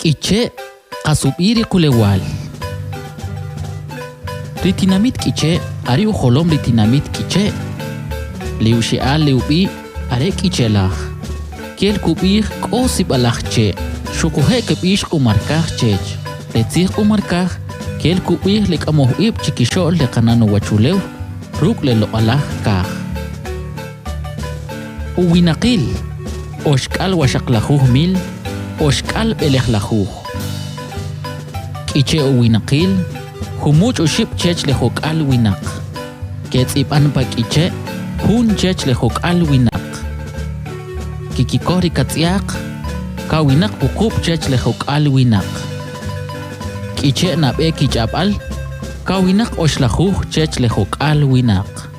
K'iche' qas ub'i' ri qulewal. Ri tinamit K'iche' are ujolom ri tinamit K'iche'. Le uxe'al le ub'i' are K'iche'laj. Kel kub'ij k'o sib'alaj che', xuquje' kb'ix q'umarkaj chech. Le tzij q'umarkaj kel kub'ij le k'amoj ib' chikixo'l le qanan uwachulew ruk' le loq'alaj kaj. Uwinaqil, 660. 910. K'iche' uwinaqil, jumuch' oxib' chech le jok'al winaq. Ketz'ib'an pa K'iche' jun chech le jok'al winaq. Kikikoj ri katz'yaq, kawinaq 8 chech le jok'al winaq. K'iche' nab'e kich'ab'al, kawinaq 9 chech le jok'al winaq.